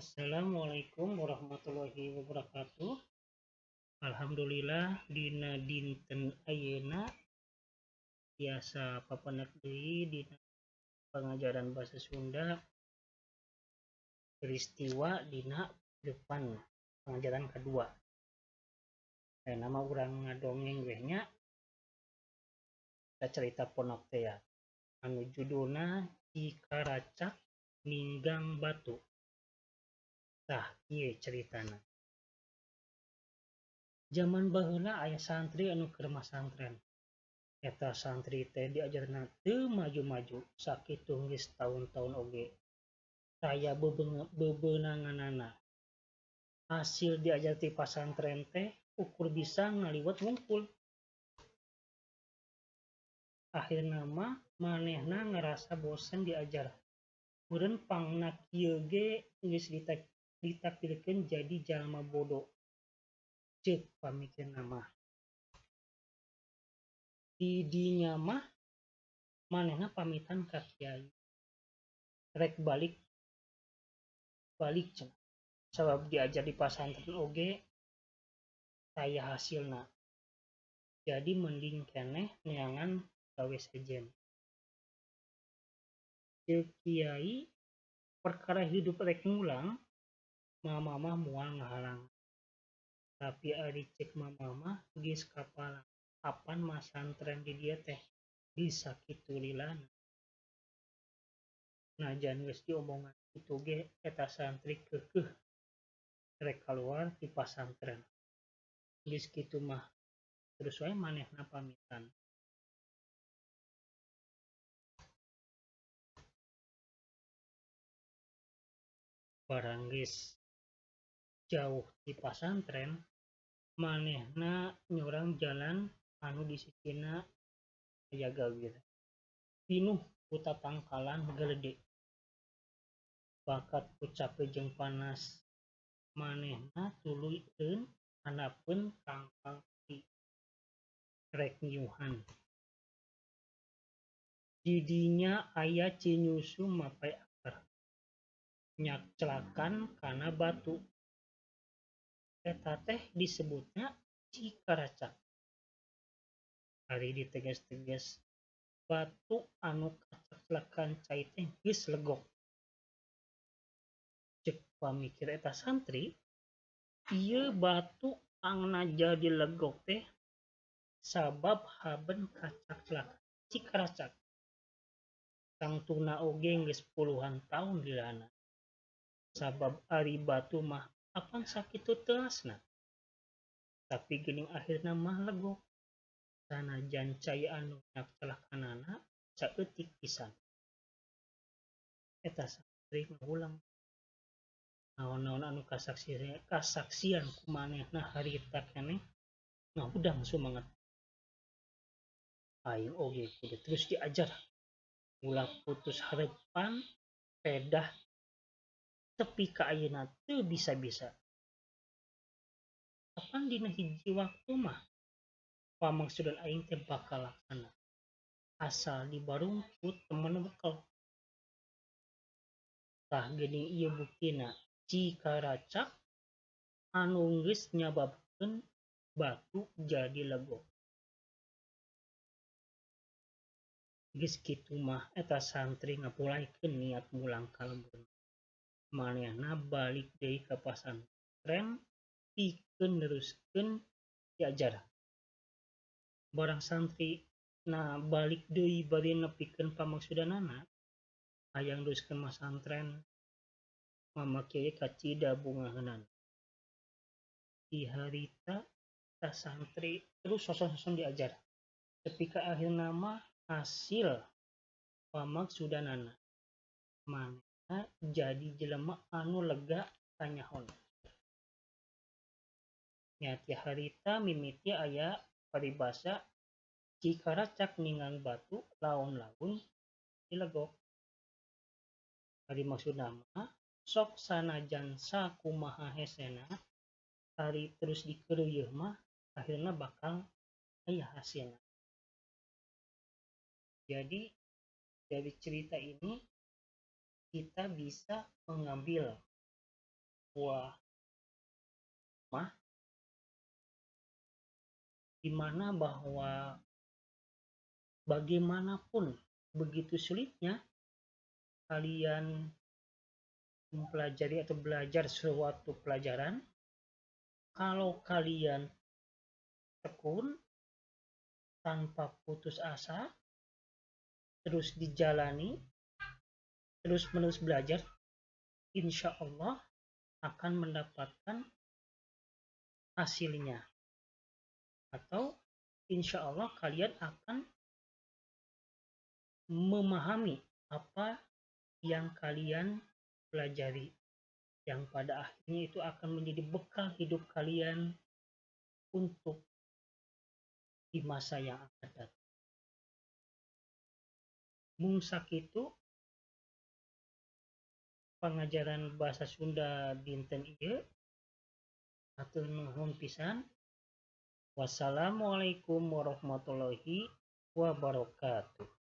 Assalamualaikum warahmatullahi wabarakatuh. Alhamdulillah dina dinten ayeuna tiasa papendak deui dina pangajaran basa Sunda peristiwa dina depan pengajaran kedua. Ayeuna mah urang ngadongeng weh nya, carita pondok teh ya anu judulna Cikaracak Ninggang Batu. Tah, ieu caritana. Jaman baheula aya santri anu keur masantren. Eta santri teh diajarna teu maju-maju sakitu geus taun-taun oge taya bebeunanganana. Hasil diajar ti pasantren teh ukur bisa ngaliwet wungkul. Akhirna mah manehna ngarasa bosen diajar. Meureun pangna kieu ge geus ditakdirkeun jadi jalma bodo, ceuk pamikirna mah. Di dinya mah manehna pamitan ka kiai. Rek balik balik cenah. Sabab diajar di pasantren oge taya hasilna. Jadi mending keneh neangan gawe sejen. Ceuk kiai perkara hidup rek mulang, mama mah moal ngahalangan. Tapi ari ceuk mama mah geus kapalang apan masantren di dieu teh geus sakitu lilana. Najan geus diomongan kitu ge eta santri keukeuh rek kaluar ti pasantren. Geus kitu mah terus wae manehna pamitan. Barang geus jauh ti pasantren, manehna nyorang jalan anu di sisina aya gawir. Pinuh ku tatangkalan galede. Bakat ku cape jeung panas, manehna tuluy eun handapeun tangkal kopi. Rek ngiuhan. Di dinya aya cinyusu mapay akar, nyakclakan kana batu. Eta teh disebutna Cikaracak. Ari diteges-teges batu anu kaclakan cai teh geus legok. Ceuk pamikir eta santri, ieu batu angna jadi legok teh sabab haben kaclakan Cikaracak. Tangtuna oge geus puluhan taun lilana. Sabab ari batu mah apan sakitu teuasna. Tapi geuning akhirna mah legok. Sanajan cai anu nyakclakanana saeutik pisan. Eta santri ngahuleng. Naon-naon anu kasaksian ku manehna harita keneh ngahudang sumanget. Aing oge kudu terus diajar. Ulah putus harepan pedah tepi ka ayeuna teu bisa-bisa. Apan dina hiji waktu mah pamangsudan aing teh bakal laksana. Asal dibarung ku temen bekel. Tah geuning ieu buktina Cikaracak anu geus nyababkeun batu jadi legok. Geus kitu mah eta santri ngapulaikeun niat mulang ka lemburna. Manehna balik deui ka pasantren pikeun neruskeun diajar. Barang santri na balik deui bari nepikeun pamangsudanana, hayang neruskeun masantren, mama kiai kacida bungaheunana. Di harita eta santri terus soson-soson diajar. Tepi ka akhirna mah hasil pamangsudanana. Manehna jadi jelema anu lega kanyahona. Nya ti harita mimiti aya paribasa Cikaracak ninggang batu laun-laun dilegok. Ari maksudna mah sok sanajan sakumaha hesena ari terus dikeureuyeun mah akhirna bakal aya hasilna. Jadi dari cerita ini kita bisa mengambil Sebuah mah di mana bahwa bagaimanapun begitu sulitnya kalian mempelajari atau belajar suatu pelajaran, kalau kalian tekun tanpa putus asa, terus dijalani, terus-menerus belajar, insya Allah akan mendapatkan hasilnya. Atau insya Allah kalian akan memahami apa yang kalian pelajari, yang pada akhirnya itu akan menjadi bekal hidup kalian untuk di masa yang akan datang. Mung sakitu pengajaran bahasa Sunda dinten ieu. Hatur nuhun pisan. Wassalamualaikum warahmatullahi wabarakatuh.